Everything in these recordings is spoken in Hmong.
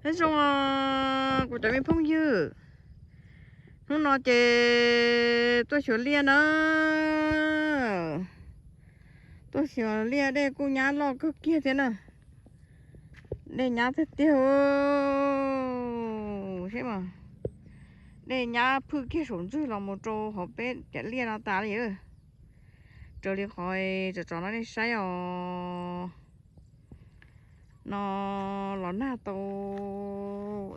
Nyob zoo kuv cov me phooj ywg, hnub no ces tuaj xyuas liaj na. Tuaj xyuas liaj, dej kuj nyab loj kawg kiag thiab na. Dej nyab tiag tiag. Dej nyab phwj kiag saum ntswg los mus rau hauv peb cov liaj no tas li. Raws li qhov tsov tsov no nej saib os. No los nag tau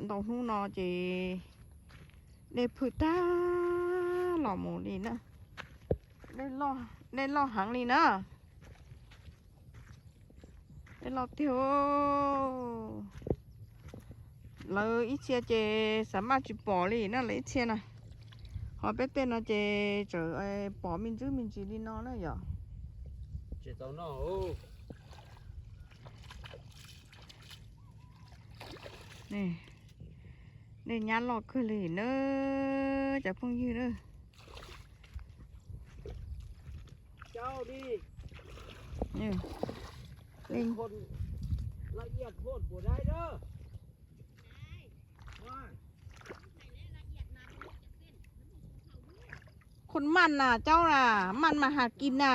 ntau hnub no ces dej phwj tag los mus li na. Dej loj heev li na. Dej loj tiag. Lawv ib txhia ces xav maj tsis pom li na, lawv ib txhia na. Ho peb tej no ces tseem pom me ntsis me ntsis li no na yom. Dej nyab loj kawg li na, cov phooj ywg na.คนมันน่ะ เจ้าน่ะ มันมาหากินน่ะ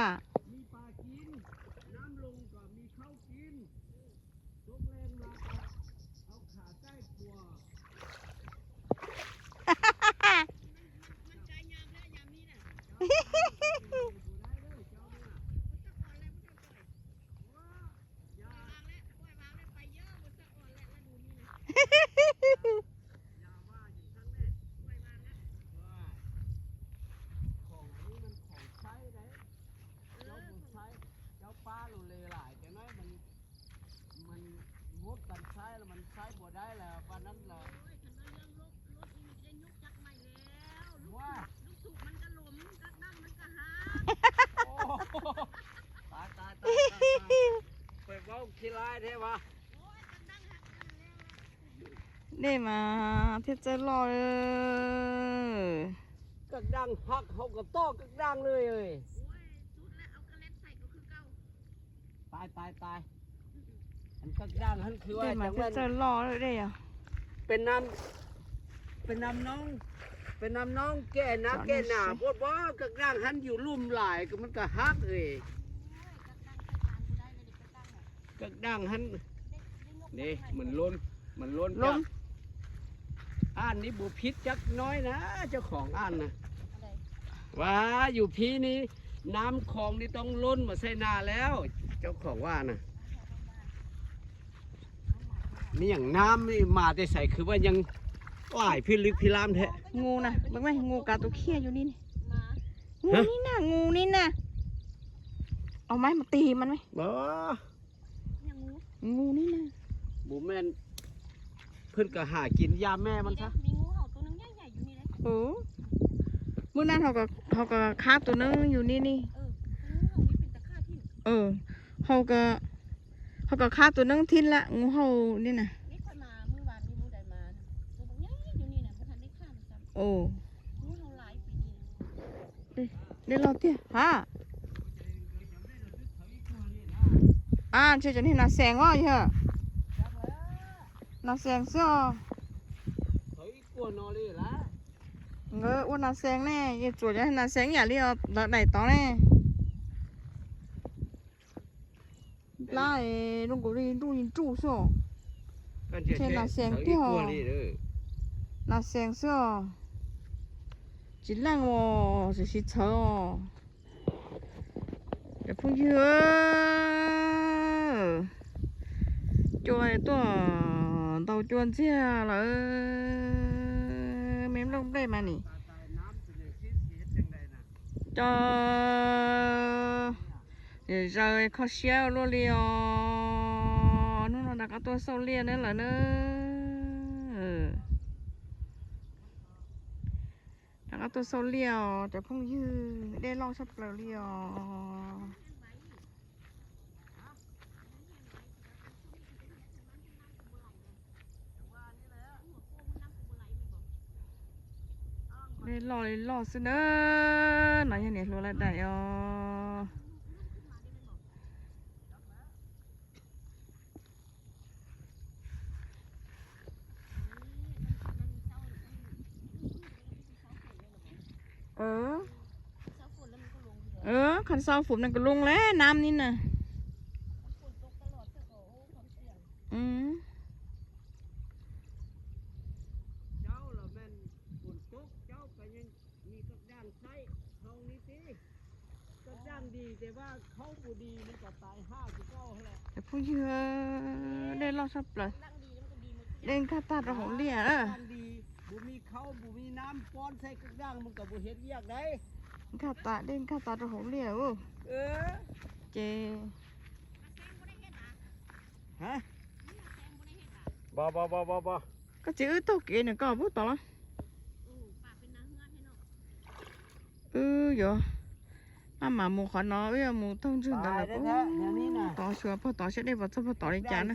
Dej mas thiaj txawj loj. Dej mas thiaj txawj loj dej os. Peb nam noob ke na ke na puab puab kag daaj hab yus lum lais kag hab e. Kag daaj hab, man lon, man lon. Aj, neb puas phib cab noib na, cov khoom aj na. Vas, yus phib ni, nam khoom ni toob lon mas xaij nas lawm, cov khoom aj na. Neb yaam nam mas tej xais khwv vaj yeej, aj, phib lwb phib lam thiab. Ngu na, ngu kav tus khiaj yus ni. Ngu ni na, ngu ni na. Au maj mus tig mas. Ngu ni na. Mus me, phwj kag ham kis yaj me mas xwb. Muaj naj ho kag khab tus neeb yus ni ni. Ho kag khab tus neeb thib lab ngu hau ni na. Dej loj tiag ha. Aj, ntshe cov niag nas xees os yog. Nas xees xwb os. Nkawd ua nas xees ne, yeej txuas cov nas xees ib yam li os lawv daim tod ne. Plab zoo nkaus li nruj li nruj xwb os. Ntshe nas xees tiag os. Nas xees xwb os. Tsis leej os, tsis txhawv os. Cov phooj ywg, cua tuaj ntau cua ntxiag lawm, me nplooj nplej mas ni. Cov zaws kho siab luaj li os. Hnub no rov qab tuaj xauj liaj na lawm na. Rov qab tuaj xauj liaj os cov phooj ywg, dej loj tshaj plaws li os. Dej loj li loj xwb na. No yog niam hluas lawv daim os. Khon sau phum na ka lung le nam ni na. Phooj ywg, dej loj tshaj plaws. Dej nkag tag rau hauv liaj. Nkag tas, dej nkag tag rau hauv liaj. Ces koj txiv wb taug kev nws koj pub tod los. Wb yuav maj mam mus qhov no, wb yuav mus taug ntswg ntawd lawm. Tod xyuas pog tod saib dej puas txog pog tod li cas na.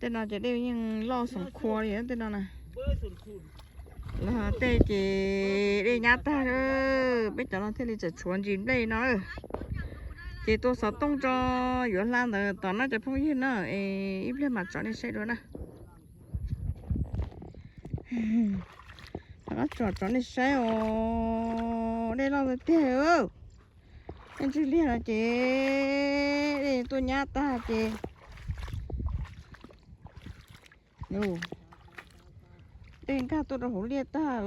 Tej no ces dej yeej loj xoom khua li tej no na. Los tej ces dej nyab tag, peb cov no thiaj li tseem tshuav ntsis nplej no. Ces tua xov tooj tso, yuav hla ntawd tom no cov phooj ywg na, es ib pliag mam tsom nej saib dua na. Rov qab tsom tsom nej saib os, dej loj tiag tiag. Tej ntswg liaj no ces dej tuaj nyab tag ces dej nkag tuaj rau hauv liaj tag.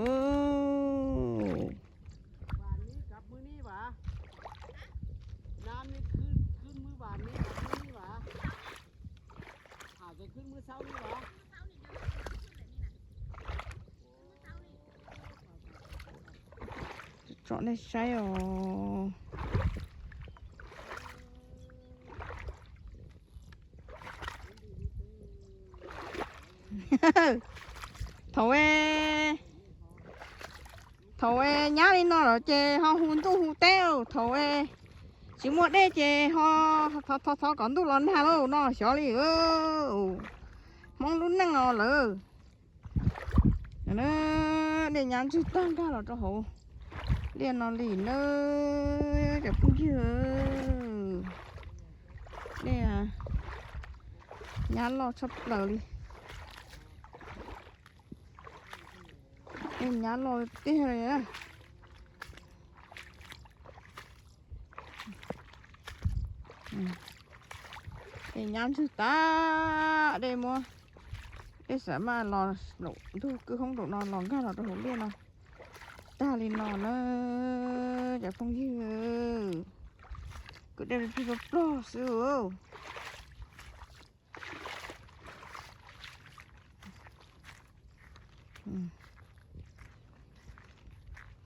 Tsom nej saib os. Thaum, thaum nyab li no lawm ces ho hu ntuj hu teb, thaum tsis muaj dej ces ho thov thov kom ntuj los nag lauj no xyov li. Hmoob lub neej no lawm. Dej nyab ntswg tag nkag los rau hauv liaj no li na, cov phooj ywg. Dej nyab loj tshaj plaws li. Dej nyab loj tiag li. Dej nyab ntswg tag, dej muab, dej xam maj los ntuj kwj hoob nraum no los nkag los rau hauv liaj no tag li no na, cov phooj ywg. Kwv dej li plig plog plog xwb.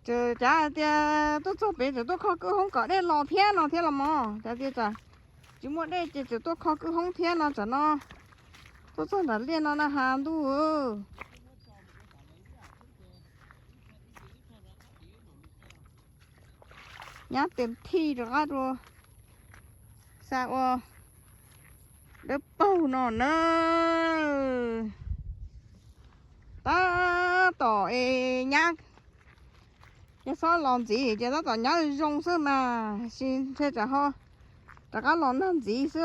Ces cav hais tias tuaj txog pem tseem tuaj kho kwj hoob kom dej los thiab no thiab los mog, cav tias tsis muaj dej ces tseem tuaj kho kwj hoob thiab no tsam no tuaj txog nram liaj no na has ntuj. Nyab tes thij rov qab rau xa ua dawb paug no na. Tab tom es nyab, yog txhob los ntxiv ces tab tom nyab zoo xwb mas, sis ntshe tsam ho rov qab los nag ntxiv xwb.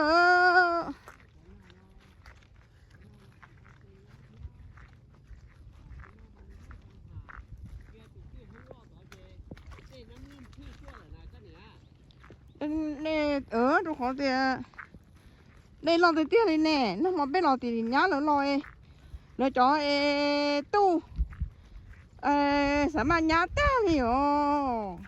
Rau qhov tias dej loj tiag tiag li ne, nag hmo peb los tim nyab lawv los, lawv cov es tuj, xam maj nyab tag li os.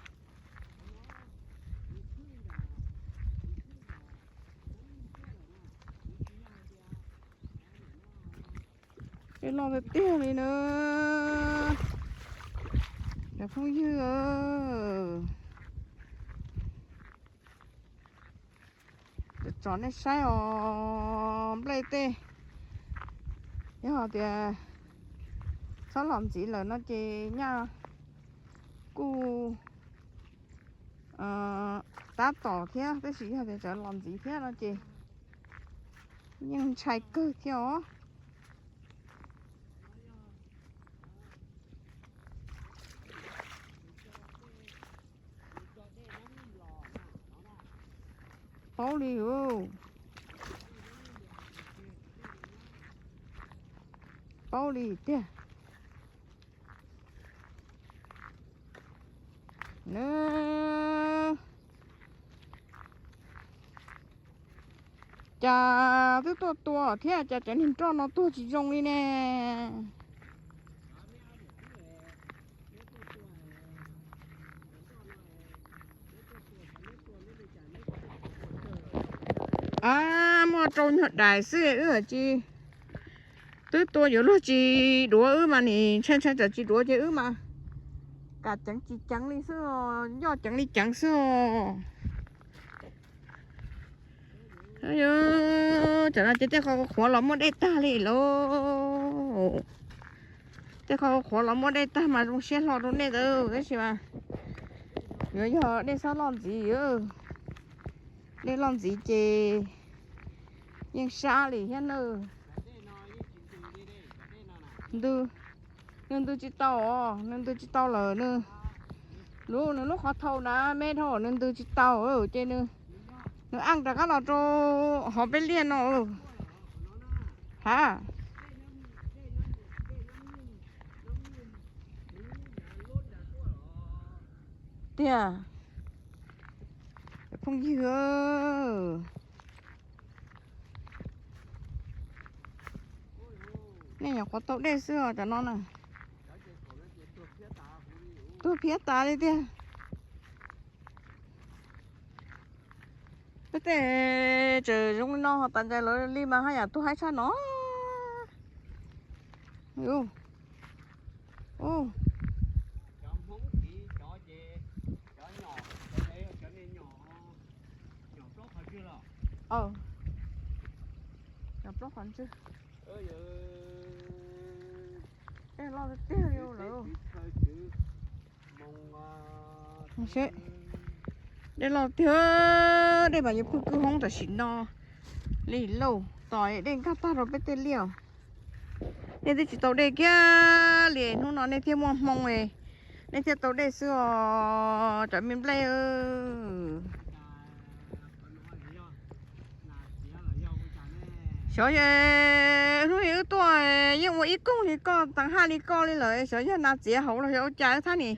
Dej loj tiag tiag li na, cov phooj ywg. Tso nej saib os, nplej tej, yog tias txhob los ntxiv lawm no ces nyaj kuj tab tom thiab, tab sis yog tias tseem los ntxiv thiab no ces yeej ntshai kawg thiab os. Paub li, paub li tiag. Nws Cas twb tuaj tua thiab cas cov niag nroj no tuag tsis zoo li ne. A, muaj rau nyuag dais xwb wb tsis, twb tua yuav luag tsis duav wb mas nim ntshai ntshai tsam tsis duav ces wb mas kam ceev tsis ceev li xwb os, yoj ceev li ceev xwb os. Tam no ces tej qhov qhuav los muaj dej tag li lauj. Tej qhov qhuav los muaj dej tag mas zoo siab hlo rau nej tab sis mas yuav yog dej txhob loj ntxiv. Dej loj ntxiv ces yeej sab li thiab na. Ntws, nws ntws tsis tau os, nws ntws tsis tau lawm. Nws, nws lub qhov thau na me dhau, nws ntws tsis tau ces nws, nws aj rov qab los rau hauv peb liaj no. Ha, tiag, phooj ywg. Nej nyuam qhuav tau dej xwb os cov no na. Tuag phiab tas li tiag. Peb tej tseem zoo li no ho tas ntsais lawv li mas haj yam tuag haib tshaj no. Dej loj tiag li lawm. Dej loj tiag, dej mas yuav pw kwj hoob tam sim no li lauj. Tos dej nkag tag rau peb tej liaj. Nej twb tsis tau dej kiag li, hnub no nej thiaj muaj hmoo, nej thiaj tau dej xwb os cov me nplej. Xyov, hnub no wb tuaj yeej ua ib koog li koj, teev haj li koj li lawm, xyov yog nas txiav hauv los xyov ua cas wb thab ni.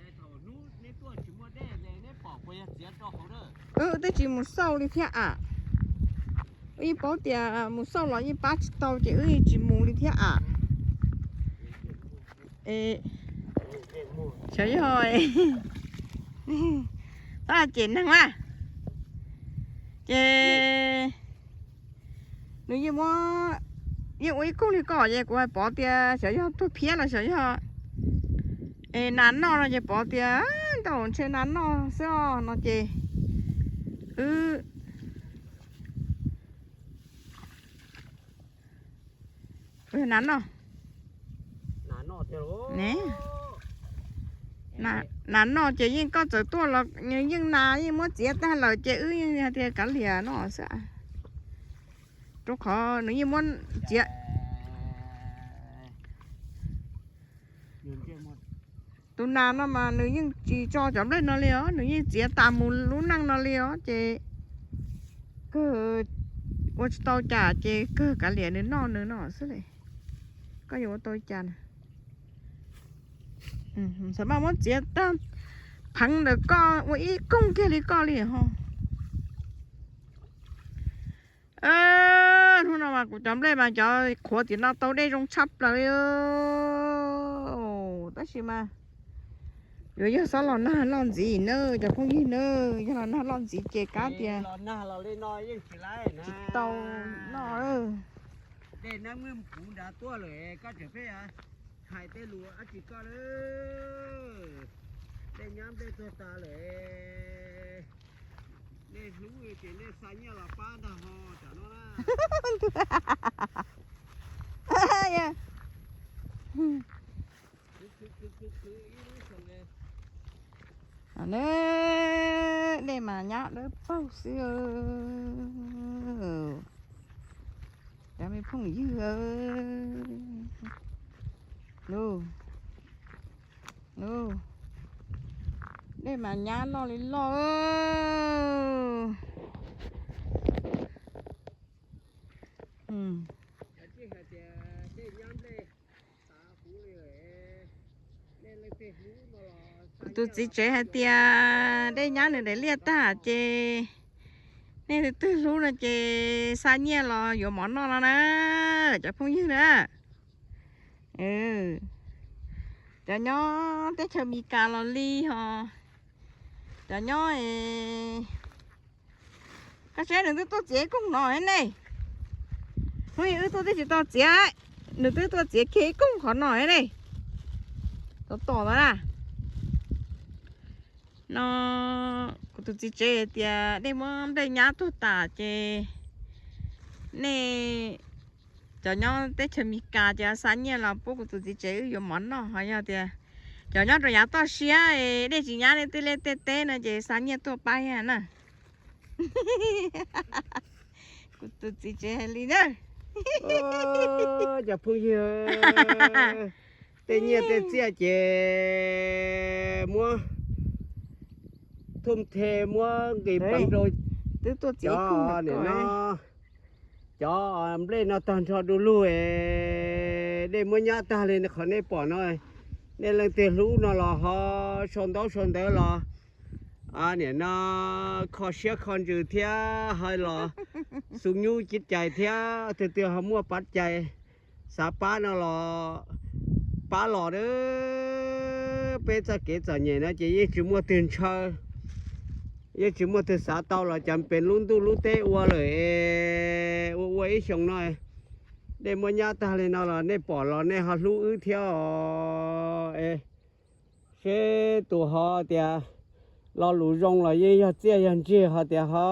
Wb twb tsis mus xauj li thiab am. Wb yeej paub tias mus xauj los yeej pab tsis tau ces wb yeej tsis mus li thiab am. Xyov yog tab cem neeg na. Ces nws yeej muab, yeej ua ib koog li koj ces kuv hais Pov tias xyov yog tuag phiab los xyov yog es nas noj no ces Pov tias ntau ntshe nas noj xwb os no ces wb nas noj. Nas noj ces yeej koj txawm tuaj los yeej nas yeej muab txiav tag lawm ces wb yeej tias kav liam no xwb. Rau qhov nws yeej muab txiav. Tus nas no mas nws yeej tsis tso cov nplej no li os, nws yeej txiav tas mus lub neej no li os ces kawg ua tsis tau cas ces kawg kav liam nws noj nws no xwb li. Koj yuav ua tau cas? Xav mas muab txiav tag pheev ntawm koj ua ib koog kiag li koj li ho. Hnub no mas kuv cov nplej mas cov qhuav tim no tau dej zoo tshaj plaws li. Tab sis mas yuav yog xob los nag loj ntxiv na cov phooj ywg na, yog los nag loj ntxiv ces kav tias tsis tau noj. Dej nab mwj puv nrad tuaj lawm, koj tseem pheej hais tej lus dab tsi koj lawm. Dej nyab dej tuag tas lawm, nej hlub ces nej xa nyiaj los pab ntag ho tsam no na. Dej mas nyab dawb paug xwb. Cov me phooj ywg, dej mas nyab loj li loj. Tus txiv tsev hais tias dej nyab nws daim liaj tag ces Nej tus twg hlub no ces xa nyiaj los yuav mov noj no na, cov phooj ywg na. Cov nyob teb chaws Amelikas los li ho, cov nyob, koj saib nws twb tuaj txiav kooj no ne. Hnub wb tuaj twb tsis tau txiav, nws twb tuaj txiav kiag ib kooj qhov no ne. Tom tom ntawd na. No kuv tus txiv tsev hais tias nej muab nplej nyab tuag tas ces nej, cov nyob teb chaws Amelikas ces xa nyiaj los pub kuv tus txiv tsev wb yuav mov noj, ho yog tias cov nyob rau yav toj siab dej tsis nyab nej tej liaj tej teb no ces xa nyiaj tuaj pab na. Kuv tus txiv tsev hais li na. Cov phooj ywg, tej nyiaj tej txiaj ces muab thum the muab nqis peev rau cov, no, cov nplej no tag nrho du lug es dej muab nyab tag li qhov nej pom no. Nej leej twg hlub no los ho sau ntaub sau ntawv los, nim no kho siab kho ntsws thiab ho los xu nyub cib cais thiab, twg twg ho muaj pab cai xav pab no los pab los na. Peb txoj kev txom nyem no ces yeej tsis muaj twg ntshaw, yeej tsis muaj twg xav tau los cov pem lub ntuj lub teb ua lawm es ua ua ib xyoos no dej muab nyab tag li no los nej pom los nej ho hlub wb thiab os. Seb tus ho tias lo lus zoo los yeej yog txiaj yog ntsig, ho tias ho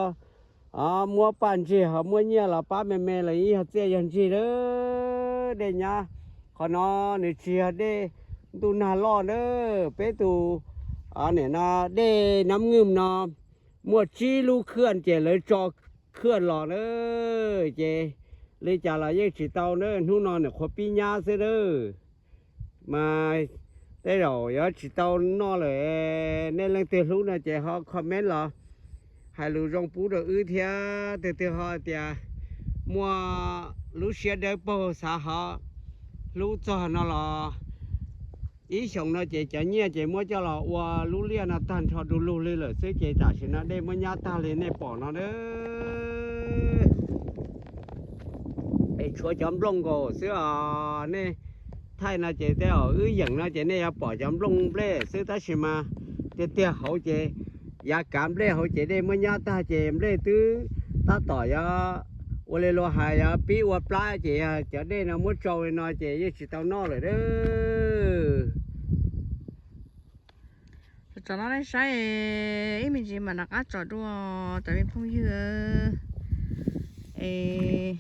muab paj ntsig ho muab nyiaj los pab me me los yeej yog txiaj yog ntsig lawm. Dej nyab qhov no nws tsis yog dej ntuj nag loj na, peb tus, nim no dej Nab Nwj no muaj tsib lub khwj ces lawv tso khwj los na, ces li cas los yeej tsis tau na, hnub no nws qhuav pib nyab xwb na. Mas tej zaum yuav tsis tau noj lawm, nej leej twg hlub no ces ho comment los hais lus zoo pub rau wb thiab, twg twg ho tias muaj lub siab dawb paug xav ho hlub txog no los ib xyoos no ces cov nyiaj ces muab coj los ua lub liaj no tag nrho du lug li lawm xwb ces tam sim no dej muab nyab tag li nej pom no na. Es tshuav cov nplooj nkaus xwb os. Nej thaij no ces tej zaum wb yeem no ces nej yuav pom cov nplooj nplej xwb, tab sis mas tiag tiag hauv ces yav kav nplej hauv ces dej muab nyab tag ces nplej twb tab tom yuav ua li luag hais yuav pib ua plab ces yog cov dej no muab tsau li no ces yeej tsis tau noj lawm na. Tsom no nej saib, ib me ntsis mam rov qab tsom dua cov me phooj ywg. Es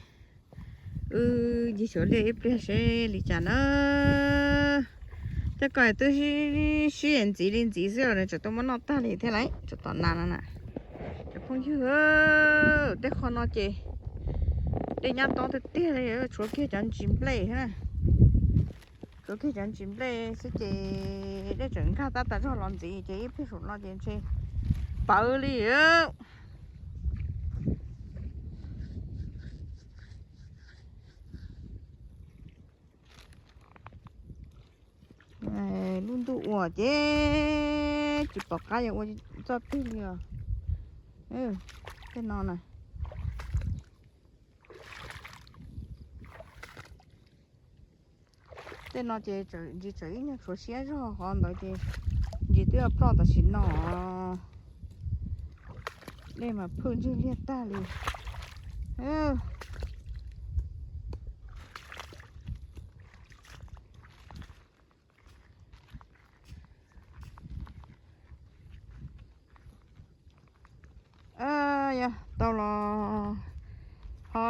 wb ncig xyuas liaj ib pliag seb li cas na. Tej ko twb sib ntxiv li ntxiv xwb los nws tseem tuaj muab noj tag li thiab lauj, tseem tom nas no na. Cov phooj ywg, tej qho no ces dej nyab tob tiag tiag li, tshuav kiag cov ntsis nplej thiab. Tshuav kiag cov ntsis nplej xwb ces dej tseem nkag tab tas zog los ntxiv ces ib pliag saum no ces ntshe pawv li. Lub ntuj ua ces tsis pom qab yuav ua txoj twg li os. Tej no na, tej no ces ntsis tseem ib nyuag tshuav siab zog, qhov ntawd ces ntsis twb ploj tam sim no. Dej mas phwj ntswg liag tag li. Yog tau los ho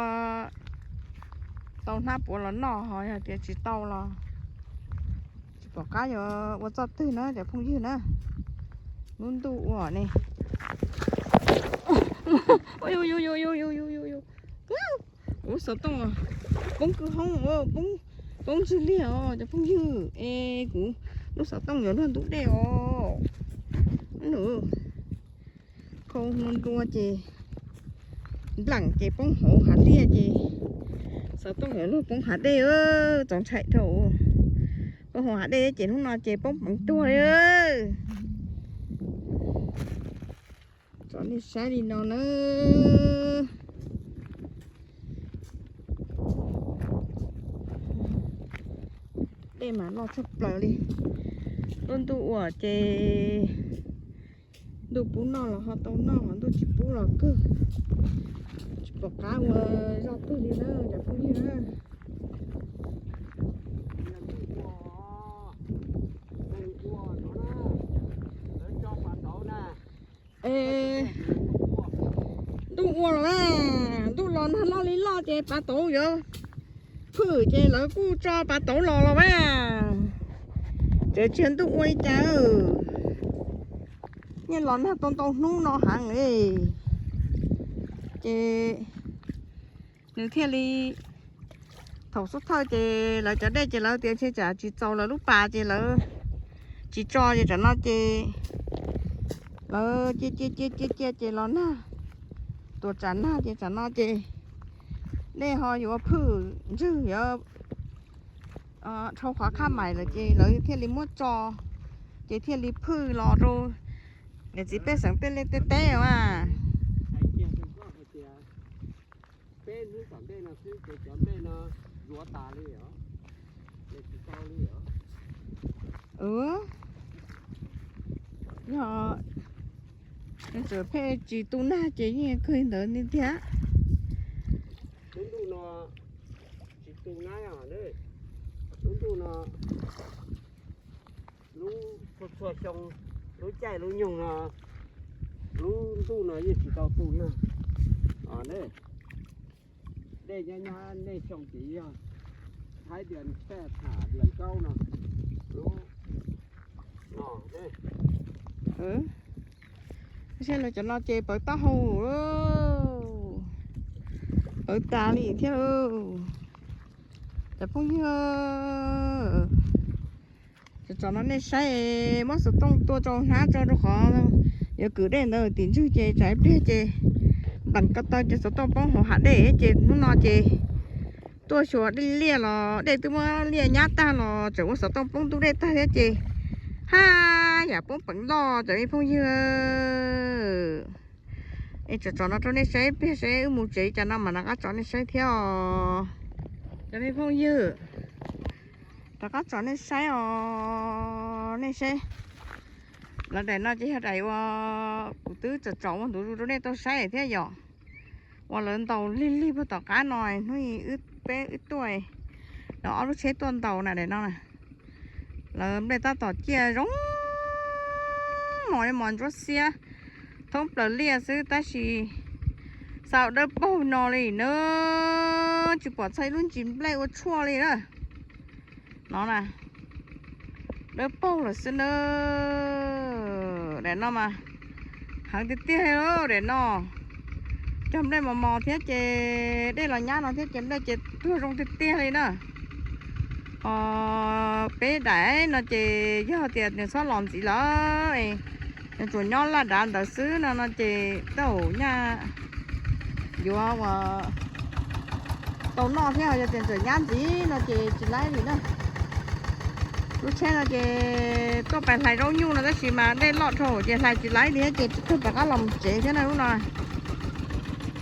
tau hnab puav los noj, ho yog tias tsis tau los tsis pom qab yuav ua txoj twg na cov phooj ywg na. Lub ntuj ua ne. Kuv lub xov tooj poob kwj hoob, poob ntswg liag os cov phooj ywg. Es kuv lub xov tooj yuav luag ntub dej os. Khau ntua ces nplam ces poob hauv hav liaj ces xov tooj yuav luag poob hav dej, txaus ntshai dhau. Poob hauv hav dej ces hnub no ces poob peev tuag li. Nej saib li no na. Dej mas loj tshaj plaws li. Lub ntuj ua ces ntuj pub noj los ho tau noj, ntuj tsis pub los kawg. Tsis pom qab ua zaj twg li na cov phooj ywg na. Ntuj ua los na, ntuj los nag loj li loj ces pav tauv yuav phwj ces lawv kuj tso pav tauv los los na. Tseem tsis ntuj ua li cas, yeej los nag tau ntau hnub no heev li. Ces nws thiaj li, thaum xub thawj ces lawv cov dej ces lawv tias ntshe tsam tsis txaus lawv lub pas ces lawv tsis tso ces tsam no ces lawv cia cia cia cia cia ces los nag, tuam tsam nag ces tsam no ces dej ho yuav phwj ntswg yuav dhau qhov khab mais lawm ces lawv thiaj li muab tso, ces thiaj li phwj los rau niam txiv pej xeem tej liaj tej teb mas. Yog, txawm pheej tsis tu nag ces yeej kawg ntawd li tiag. Lub ntuj no tsis tu nab, lub ntuj no, lub txhua txhua xyoo, lub caij lub nyoog no, lub ntuj no yeej tsis tau tu nag. Dej nyob nyob nej xyoo ces yog thaib tias thaj tham tias kaub no, lub no. Saib lawv cov no ces pawv taub hau, pawv tas li thiab. Cov phooj ywg, tsom no nej saib, muab xov tooj tua rau hnab tso rau qhov yuav kwm dej ntawd tim ntswg ces tsam ib pliag ces npeem ko taw ces xov tooj poob hauv hav dej ces hnub no ces tuaj xyuas dej liaj los dej twb muab liaj nyab tag los tseem ua xov tooj poob ntug dej tag thiab ces haj yam poob peev loj cov me phooj ywg. Es tsom tsom no rau nej saib ib pliag seb wb mus tsev cas no mas rov qab tsom nej saib thiab os. Cov me phooj ywg, rov qab tsom nej saib os, nej saib. Lawv daim no ces yog daim uas kuv twb tsom tsom ua ntu zus rau nej tau saib thiab yom. Uas lawv ntaus lig lig puag tom qab no, hnub i peb wb tuaj, lawv ob lub tsheb tuaj ntaus na daim no na. Lawv nplej tab tom ciaj zoo mos li mos ntsuab xiab thoob plaws liaj xwb tab sis xav dawb paug no li na, tsis pom txog ib lub ntsis nplej ua tshuaj li na. No na, dawb paug lawm xwb na. Daim no mas heev tiag tiag li daim no. Cog nplej mos mos thiab ces dej los nyab no thiab ces nplej ces tuag zoo tiag tiag li na. Os, peb daim no ces yog tias nws txhob los ntxiv lawm, nws tsuas nyob laj dav ntawd xwb no no ces tau nyaj yuav ua tau noj thiab, yog tias tseem nyab ntxiv no ces tsis laib li na. Lub tsheb no ces tuaj pais hlais zaub nyuj no tab sis mas dej loj dhau ces hlais tsis laib li ces tsis tau rov qab los mus tsev thiab na lub no.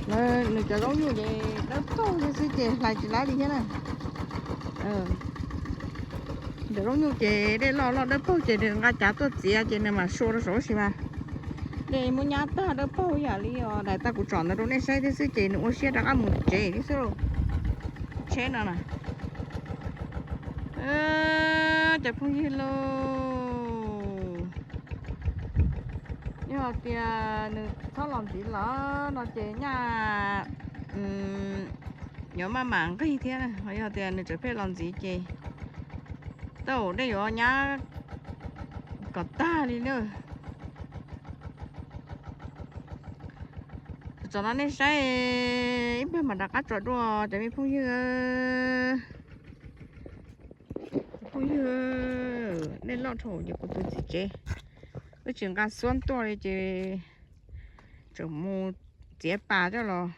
Lawv nws cov zaub nyuj ces dawb paug thiab xwb ces hlais tsis laib li thiab na. Cov zaub nyuj ces dej loj loj dawb paug ces nws nqa cav tuaj txiav ces nws mam sua rau saud sis mas dej muab nyab tag dawb paug yam li os. Daim tag kuv tsom ntawd rau nej saib thiab xwb ces nws ua siab rov qab mus tsev thiab xwb lauj. Tsheb no na, cov phooj ywg lauj, yog tias nws txhob los ntxiv lawm no ces nyaj yuav maj mam nqig thiab, yog tias nws tseem pheej los ntxiv ces tau dej yuav nyab kom tag li na. Tsom no nej saib, ib pliag mam rov qab tsom dua cov me phooj ywg. Phooj ywg, dej loj dhau ces kuv tus txiv tsev wb tsis nqa xuab tuaj li ces tseem mus txiav pas coj los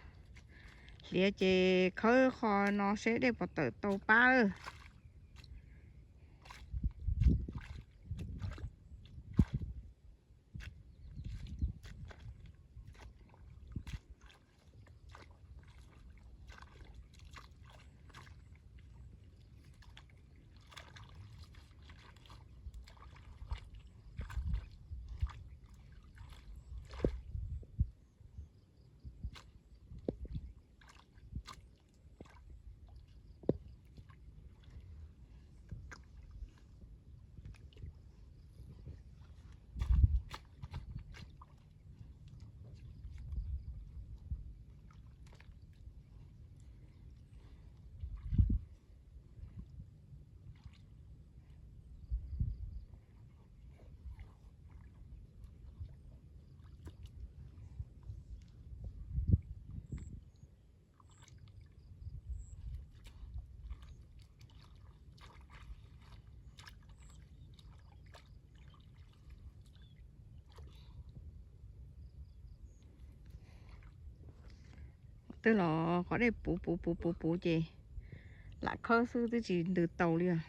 hliav ces khawb qho no seb dej puas tawm tau pab lawm. Twb los qhov dej puv puv puv puv puv ces lam khawb xwb twb tsis ntws tau li os.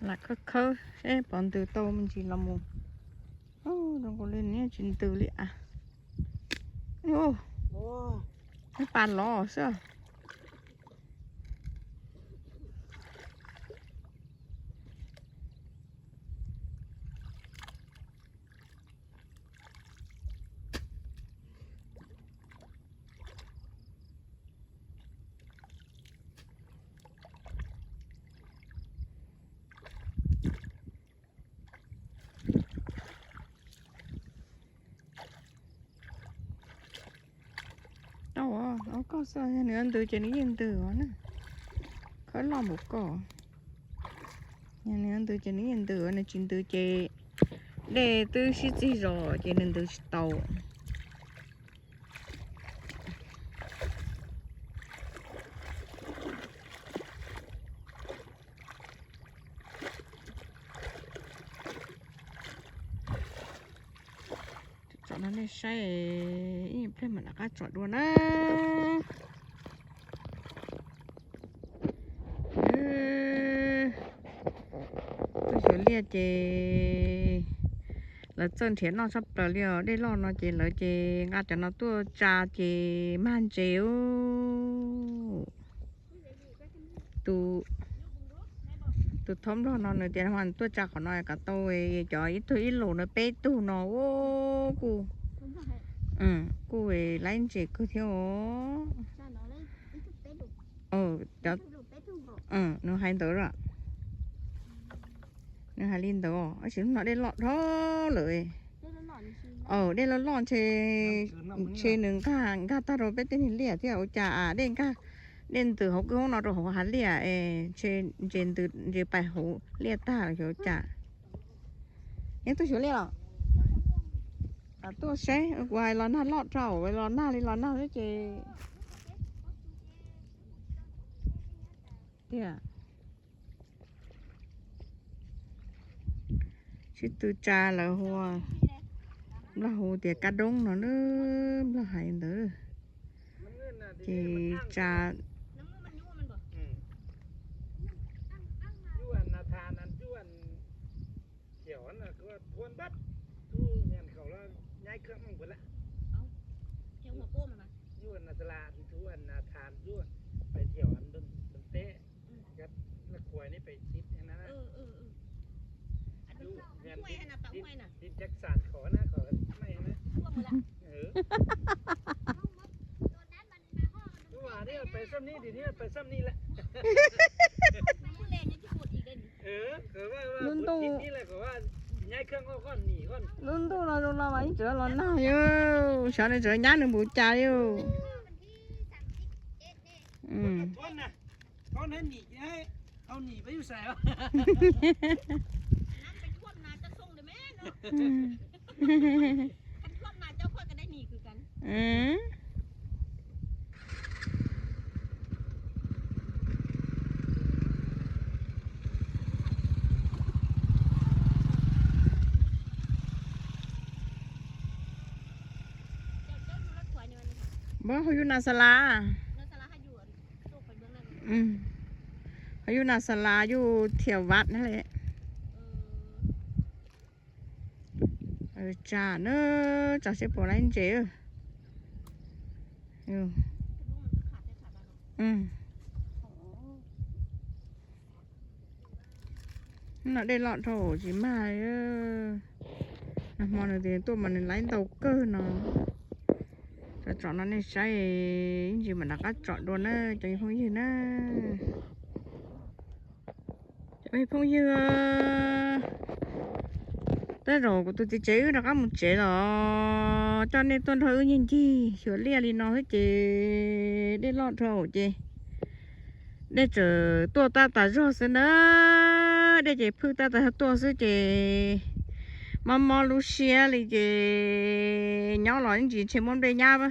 Lam khawb khawb seb puas ntws tau me ntsis los mus. Zoo nkaus li tsis ntws li as. Neb pas lov xwb. Tau, ob koj xwb, yog nws ntws ces nws yeej ntws os na. Khawb loj npaum koj. Yog nws ntws ces nws yeej ntws, nws tsis ntws ces dej twb sib txig zos ces nws ntws tsis tau. Tsom no nej saib, ib pliag mam rov qab tsom dua na. Tuaj xyuas liaj ces lawv txawj nrhiav noj tshaj plaws li os. Dej loj no ces lawv ces nqa cov no tuaj tsa ces mag ntses ub. Tus thaub nplog no nws tias tuaj tsa qhov no kom tau cov ib tug ib lus na, peb tug no kuj, kuj laib ntses kawg thiab os. Nws hais ntawd os. Nws hais li ntawd os, tab sis hnub no dej loj dhau lawm. Dej loj loj ntshe, ntshe nws nkag, nkag tag rau peb tej niag liaj thiab ua cas dej nkag, dej ntws hauv kwj hoob no rau hauv hav liaj es ntshe ntses ntws ntses pais hauv liaj tag los xyov ua cas. Neb tuaj xyuas liaj los? Tuaj seb, kuv hais los nag loj rau, los nag li los nag xwb ces tiag. Sib tw tsa lawv hu, Nplog hu tias kab doob no na, Nplog hais ntawd. Ces tsa Lub ntuj, lub ntuj no zoo no mas yeej tseem los nag li, xyov nws tseem nyab nws npaum cas li. Muab hauv yus nas xas las, hauv yus nas xas las yus thiam vaj na le. Tsa na, tsa seb puas laib ntses. No dej loj dhau tsis mag. Nag hmo nws tias tuaj mas nws laib ntau kawg no. Tsom tsom no nej saib, ib ntsis mam rov qab tsom dua na cov me phooj ywg na. Cov me phooj ywg, tej zaum kuv tus txiv tsev wb rov qab mus tsev los coj nej tuaj nrog wb ncig ncig xyuas liaj li no xwb ces dej loj dhau ces dej tseem tuaj tab tas zog xwb na. Dej ces phwj tab tas zog tuaj xwb ces mob mob lub siab li ces nyob los ib ntsis ntshe muab nplej nyab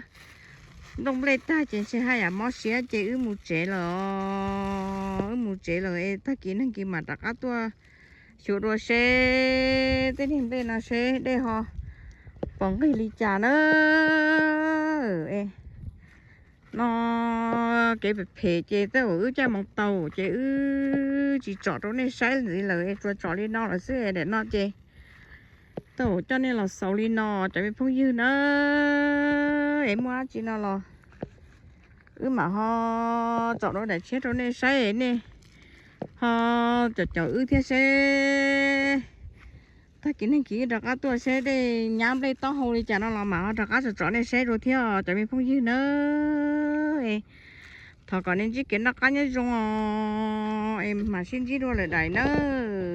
nplooj nplej tag ces ntshe haj yam mob siab ces wb mus tsev lawm. Wb mus tsev lawm es tag kis neeg kis mam rov qab tuaj xyuas dua seb tej niag nplej no seb dej ho pom nqig li cas na. No kev phem phem ces tej zaum wb caij moo taus ces wb tsis tsom rau nej saib ntxiv lawm es tsuas tsom li no lawm xwb. Daim no ces tej zaum coj nej los xaus li no cov me phooj ywg na. Es muaj dab tsi no los wb mam ho tsom rau daim tshiab rau nej saib nej ho caum caum wb thiab seb tag kis neeg kis rov qab tuaj seb dej nyab nplej taub hau li cas no los mam ho rov qab tsom tsom nej saib dua thiab cov me phooj ywg na. Thov kom nej ntsib kev noj qab nyob zoo os, es mam sib ntsib dua lwm daim nawb.